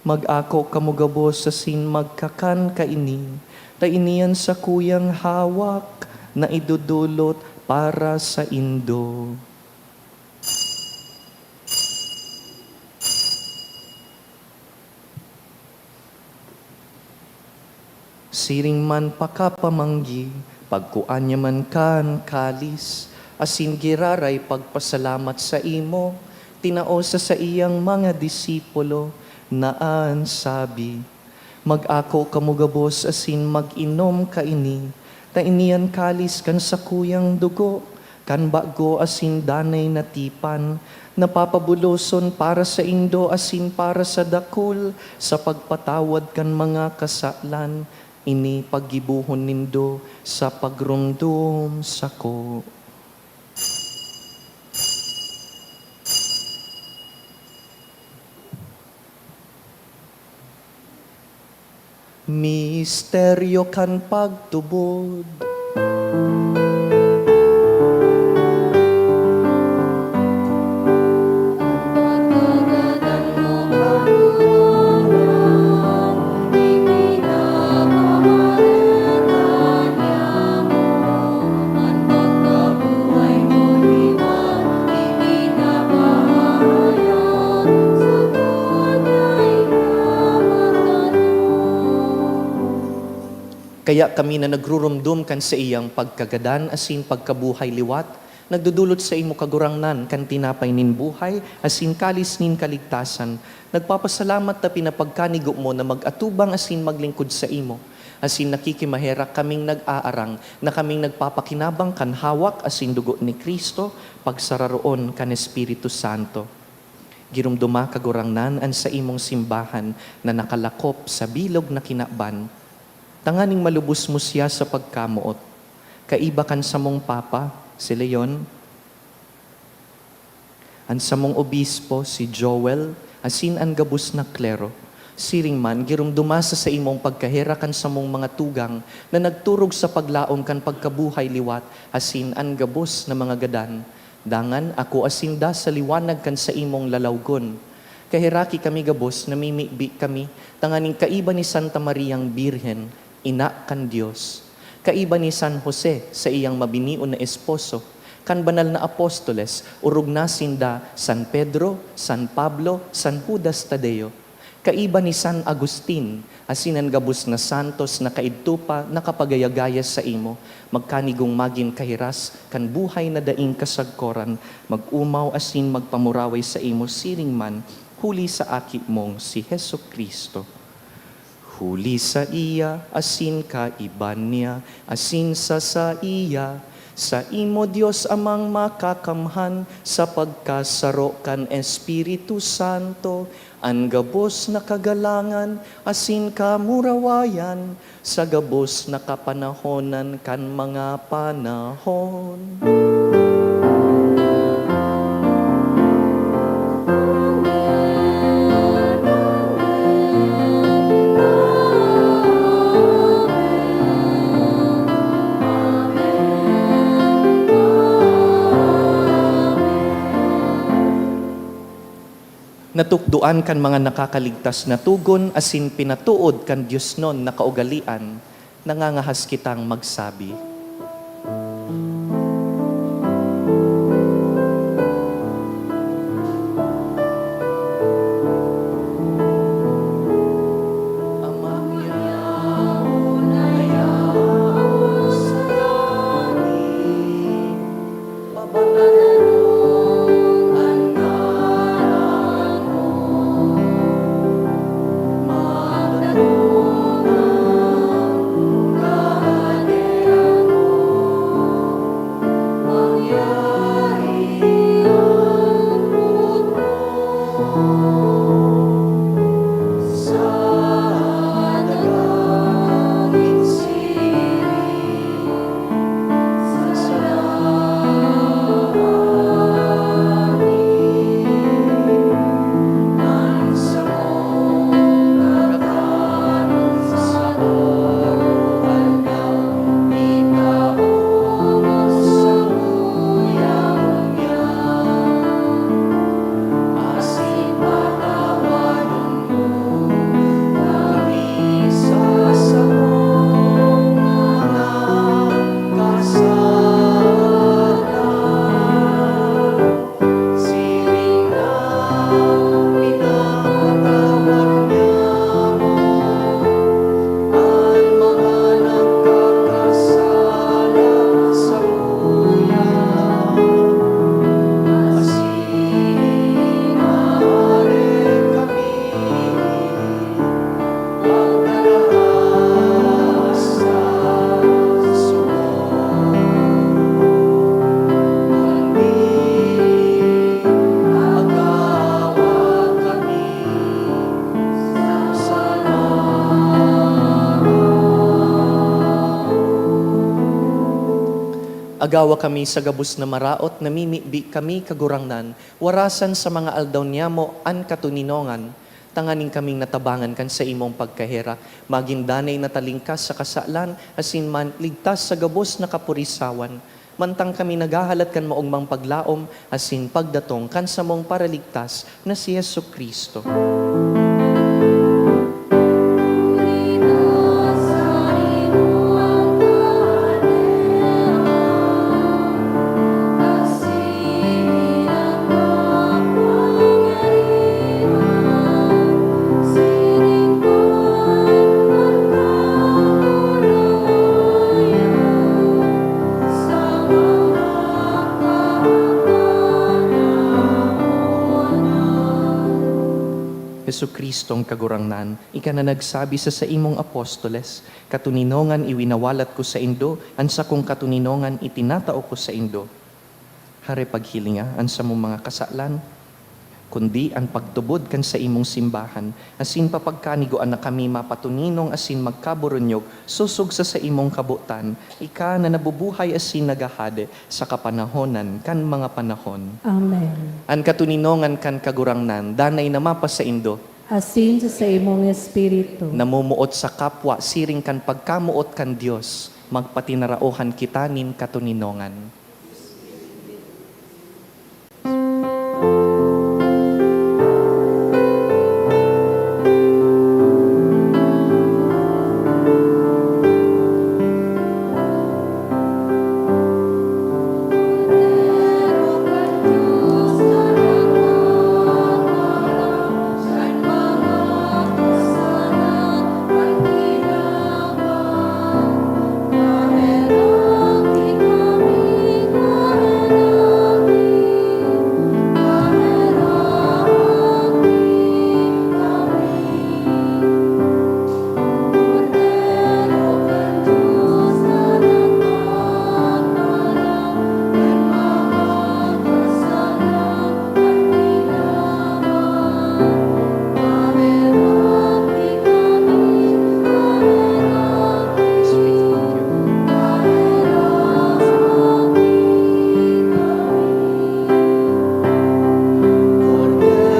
"Mag-ako kamo gabos asin magkakan kaini, ta ini an sakuyang hawak na idodolot para saindo." Siring man pakapamanggi, pagkua niya man kan kalis, asin giraray pagpasalamat saimo, tinao sa saiyang mga disipulo, na an sabi, "Mag-ako kamo gabos asin mag-inom kaini, ta ini an kalis kan sakuyang dugo, kan bago asin danay na tipan, na papabuloson para saindo asin para sa dakul sa pagpatawad kan mga kasalan. Ini paggibohon nindo sa pagromdom sako." Misteryo kan pagtubod. Kaya kami na nagrurumdom kan saiyang pagkagadan asin pagkabuhay liwat, nagdodolot saimo, Kagurangnan, kan tinapay nin buhay asin kalis nin kaligtasan. Nagpapasalamat ta pinapagkanigo mo na mag-atubang asin maglingkod saimo, asin nakikimaherak kaming nag-aarang na kaming nagpapakinabang kan hawak asin dugo ni Cristo, pagsararoon kan Espiritu Santo. Giromdoma, Kagurangnan, an saimong simbahan na nakalakop sa bilog na kinaban, tanganing malubos mo siya sa pagkamoot. Kaiba kan samong Papa, si Leon, an samong Obispo, si Joel, asin an gabos na klero. Siring man, giromdoma sa saimong pagkaherak an samong mga tugang na nagturog sa paglaom kan pagkabuhay liwat asin an gabos na mga gadan. Dangan akoa sinda sa liwanag kan saimong lalawgon. Kaheraki kami gabos, namimibi kami tanganing kaiba ni Santa Mariang Birhen, ina kan Dios, kaiba ni San Jose, saiyang mabinion na esposo, kan banal na apostoles, orog na sinda San Pedro, San Pablo, San Judas Tadeo, kaiba ni San Agustin, asin an gabos na santos na kaidto pa nakapagayagaya saimo, magkanigong magin kahiras kan buhay na daing kasagkoran, mag-omaw asin magpamuraway saimo siring man, huli sa Aki mong si Jesu-Cristo. Huli saiya, asin kaiba niya, asin sa saiya, saimo, Dios Amang Makakamhan, sa pagkasaro kan Espiritu Santo, an gabos na kagalangan asin kamurawayan sa gabos na kapanahonan kan mga panahon. Natukdoan kan mga nakakaligtas na togon asin pinatood kan diosnon na kaugalean, nangangahas kitang magsabi. Agawa kami sa gabos na maraot, namimibi kami, Kagurangnan, warasan sa mga aldaw niyamo an katoninongan, tanganing kaming natabangan kan saimong pagkaherak, magin danay na talingkas sa kasalan, asin man ligtas sa gabos na kapurisawan, mantang kami naghahalat kan maogmang paglaom asin pagdatong kan samong Paraligtas na si Jesu-Cristo. Jesu-Cristong Kagurangnan, ika na nagsabi sa saimong apostoles, "Katoninongan iwinawalat ko saindo, an sakong katoninongan itinatao ko saindo." Hare paghilinga an samong mga kasalan, kundi an pagtubod kan saimong simbahan, asin papagkanigoan na kami mapatoninong asin magkaburunyog sosog sa saimong kabotan, ika na nabubuhay asin naghahade sa kapanahonan kan mga panahon. Amen. An katoninongan kan Kagurangnan danay na mapasaindo. Asin sa saimong espiritu. Namumuot sa kapwa siring kan pagkamoot kan Dios, magpatinaraohan kita nin katoninongan.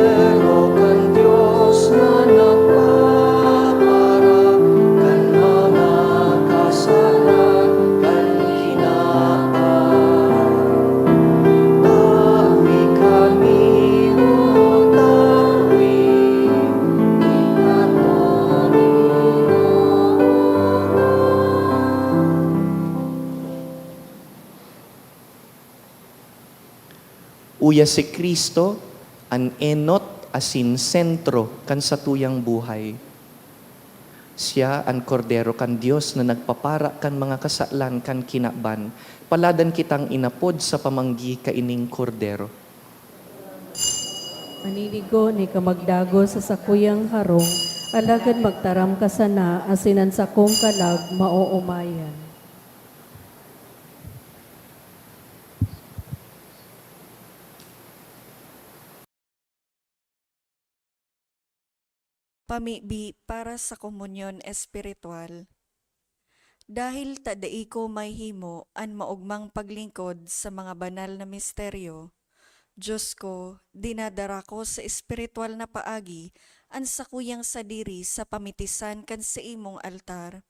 Kordero kan Dios na nagpapara kan mga kasalan kan kinaban, tawi kami, o tawi, ikaw ni Jehovah. Uya si Cristo an enot asin sentro kan satuyang buhay. Siya an Kordero kan Dios na nagpapara kan mga kasalan kan kinaban. Paladan kitang inapod sa pamanggi kaining Kordero. Maninigo ni ka magdagos sa sakuyang harong, alagad magtaram ka sana asin an sakong kalag maoomayan. Pamibi para sa komunyon espiritual. Dahil ta dai ko mahihimo an maogmang paglingkod sa mga banal na misteryo, Dios ko, dinadara ko sa espiritual na paagi an sakuyang sadiri sa pamitisan kan saimong altar.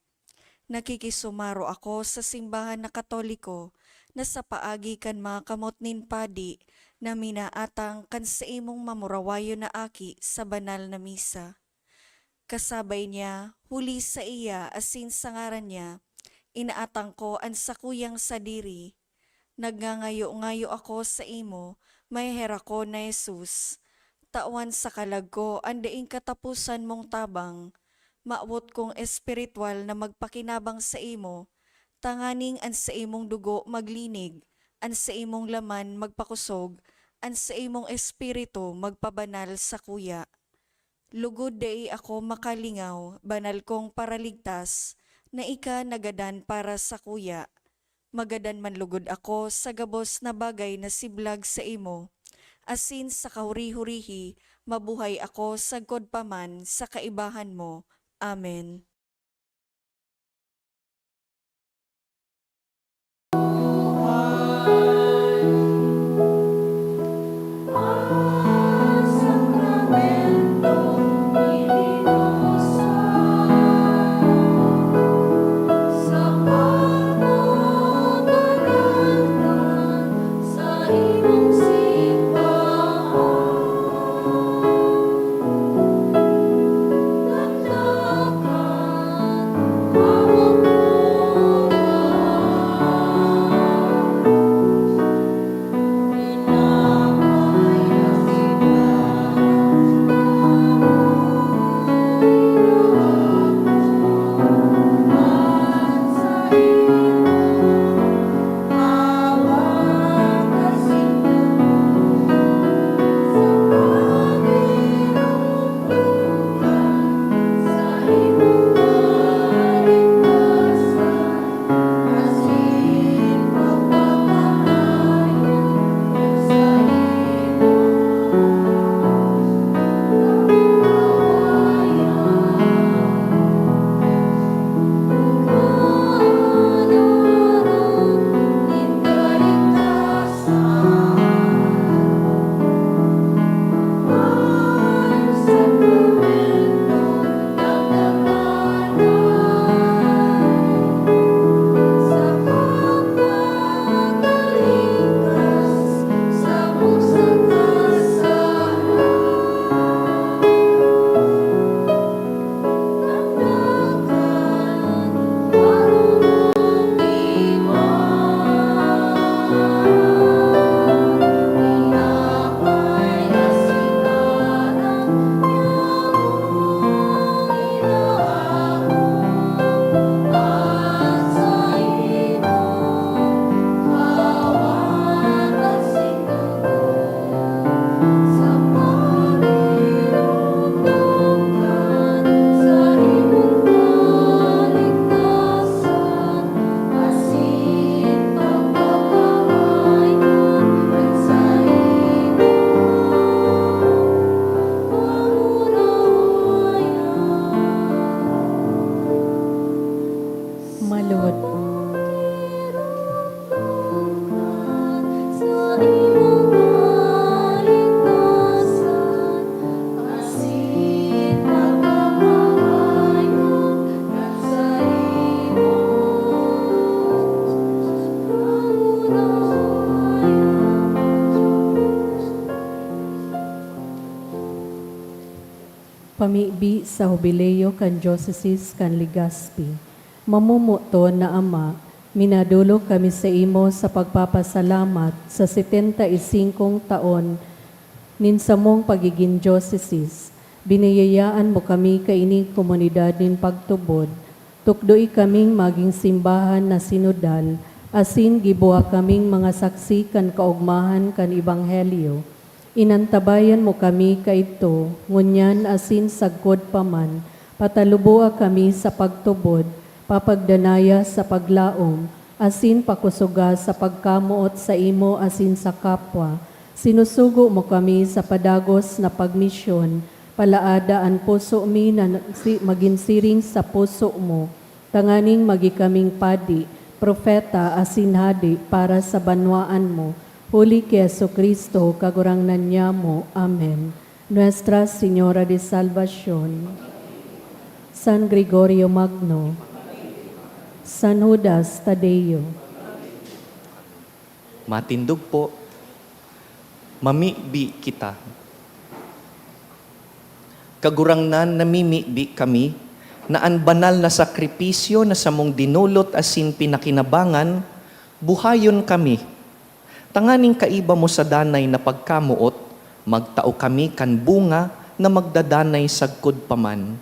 Nakikisumaro ako sa simbahan na Katoliko na sa paagi kan mga kamot nin padi na minaatang kan saimong mamurawayon na aki sa banal na misa. Kasabay niya, huli saiya asin sa ngaran niya, inaatang ko an sakuyang sadiri. Nagngangayo-ngayo ako saimo, maheherakon na Jesus. Tawan sa kalag ko an daing kataposan mong tabang. Mawot kong espiritual na magpakinabang saimo, tanganing an saimong dugo maglinig, an saimong laman magpakosog, an saimong espiritu magpabanal sakuya. Lugod dai ako makalingaw, banal kong Paraligtas, na ika nagadan para sakuya. Magadan man lugod ako sa gabos na bagay na siblag saimo, asin sa kahuri-hurihi mabuhay ako sagkod pa man sa kaibahan mo. Amen. Lord. Pamibi sa Hubileo kan Diocese kan Legazpi. Mamomoton na Ama, minadolok kami saimo sa pagpapasalamat sa setenta y singkong taon nin samong pagigin diocese. Biniyayaan mo kami kaining komunidad nin pagtubod. Tukdoy kaming magin simbahan na sinodal, asin gibuha kaming mga saksi kan kaogmahan kan Ebanghelyo. Inantabayan mo kami kaidto, ngunyan asin sagkod pa man, pataluboa kami sa pagtubod, papagdanaya sa paglaom, asin pakusoga sa pagkamoot saimo asin sa kapwa. Sinusugo mo kami sa padagos na pagmisyon, palaada an puso mi na nagsi-, magin siring sa puso mo, tanganing magi kaming padi, propeta, asin hade para sa banwaan mo, huli ki Jesu-Cristo, Kagurangnan nyamo. Amen. Nuestra Señora de Salvacion, San Gregorio Magno, San Judas Tadeo. Matindog po, mamibi kita. Kagurangnan, namimibi kami na an banal na sakripisyo na samong dinulot asin pinakinabangan, buhayon kami. Tanganing kaiba mo sa danay na pagkamoot, magtao kami kan bunga na magdadanay sagkod pa man.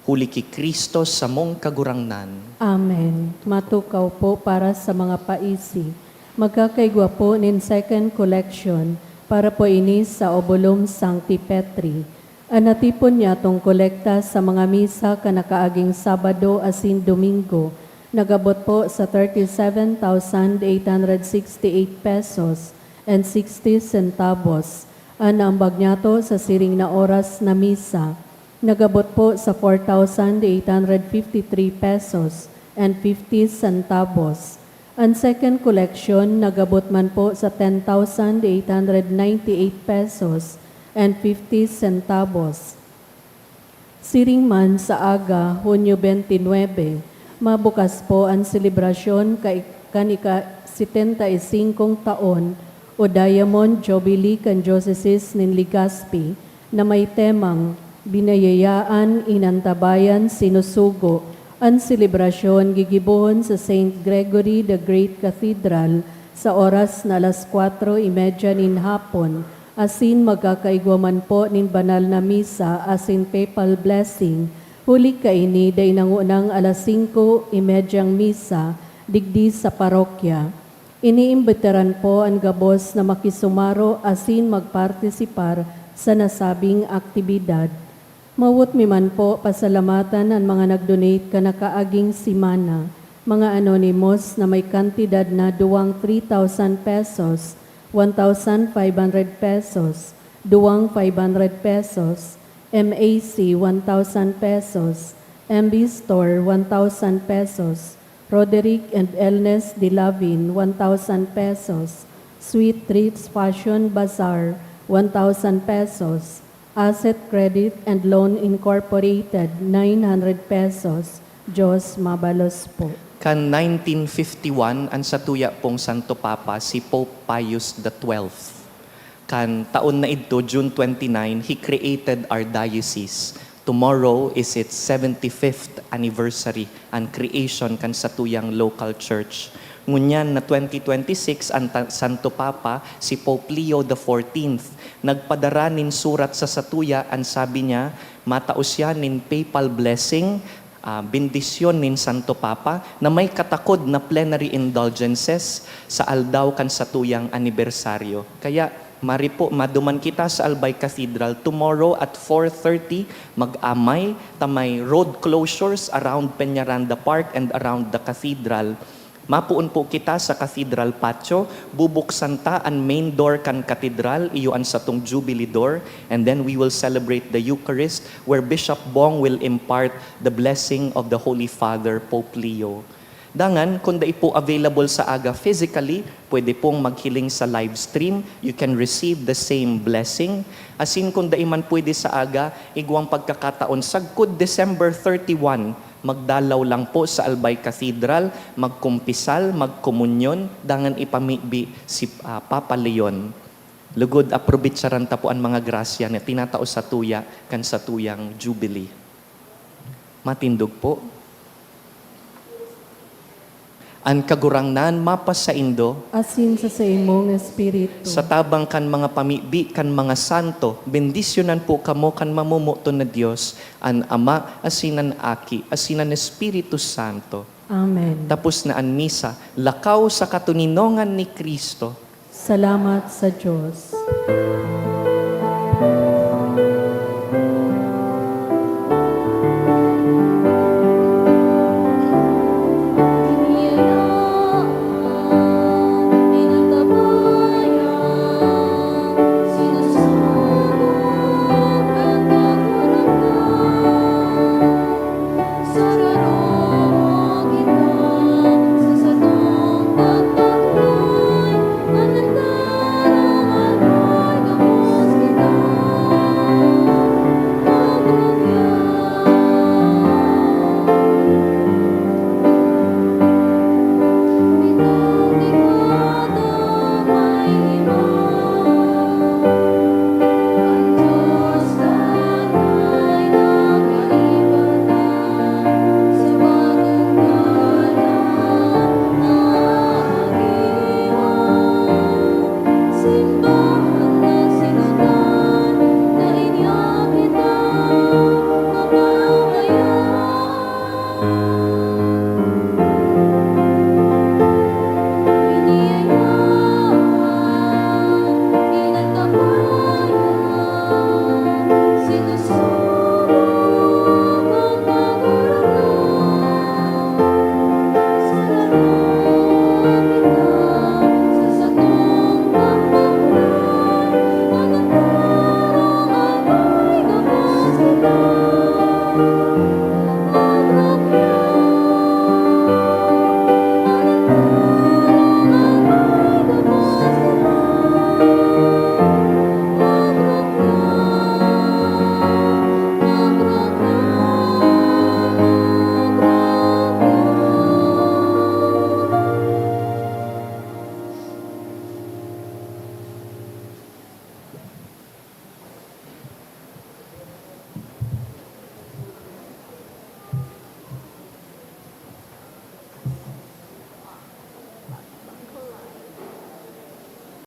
Huli ki Cristo samong Kagurangnan. Amen. Matukaw po para sa mga paisi. Magkakaigwa po nin second collection para po ini sa Obulum Sancti Petri. An natipon nyatong kolekta sa mga misa kan nakaaging Sabado asin Domingo nagabot po sa thirty-seven thousand eight hundred sixty-eight pesos and sixty centavos. An naambag nyato sa siring na oras na misa nagabot po sa four thousand eight hundred fifty-three pesos and fifty centavos. An second collection nagabot man po sa ten thousand eight hundred ninety-eight pesos and fifty centavos. Siring man sa aga, Hunyo twenty-nine, mabukas po an selebrasyon ka-, kan ika-setenta y singkong taon o Diamond Jubilee kan Diocese nin Legazpi na may temang Binayayaan, Inantabayan, Sinusugo. An selebrasyon gigibohon sa Saint Gregory the Great Cathedral sa oras na alas kwatro y medya nin hapon, asin magkakaigwa man po nin banal na misa asin papal blessing. Huli kaini, dai nangunang alas singko y medyang misa digdi sa parokya. Iniimbitaran po an gabos na makisumaro asin magpartisipar sa nasabing aktibidad. Mawot mi man po pasalamatan an mga nag-donate kan nakaaging semana, mga anonymous na may kantidad na duwang three thousand pesos, one thousand five hundred pesos, duwang five hundred pesos, M A C one thousand pesos, M B Store one thousand pesos, Roderick and Elnes Dilavin, one thousand pesos. Sweet Treats Fashion Bazaar, one thousand pesos. Asset Credit and Loan Incorporated, nine hundred pesos. Diyos mabalos po. Kan nineteen fifty-one, an satuya pong Santo Papa, si Pope Pius the twelfth. Kan taon na idto, June twenty-nine, he created our diocese. Tomorrow is its seventy-fifth anniversary, an creation kan satuyang local church. Ngunyan na twenty twenty-six, an ta-, Santo Papa, si Pope Leo the fourteenth, nagpadara nin surat sa satuya, an sabi niya, matao siya nin papal blessing, ah, bendisyon nin Santo Papa na may katakod na plenary indulgences sa aldaw kan satuyang anibersaryo. Kaya, mari po, maduman kita sa Albay Cathedral tomorrow at four thirty. Mag-amay ta may road closures around Peñaranda Park and around the cathedral. Mapoon po kita sa Cathedral Patio. Bubuksan ta an main door kan katedral, iyo an satong Jubilee door, and then we will celebrate the Eucharist, where Bishop Bong will impart the blessing of the Holy Father, Pope Leo. Dangan, kung dai po available sa aga physically, pwede pong maghiling sa live stream. You can receive the same blessing. Asin kung dai man pwede sa aga, igwang pagkakataon, sagkod December thirty-one, magdalaw lang po sa Albay Cathedral, magkumpisal, magkomunyon, dangan ipamibi si, ah, Papa Leon. Lugod, aprobetsaran ta po an mga grasya na tinatao sa tuya kan sa tuyang Jubilee. Matindog po. An Kagurangnan mapasaindo. Asin sa saimong espiritu. Sa tabang kan mga pamibi kan mga santo, bendisyonan po kamo kan mamomoton na Dios, an Ama, asin an Aki, asin an Espiritu Santo. Amen. Tapos na an misa, lakaw sa katoninongan ni Cristo. Salamat sa Diyos.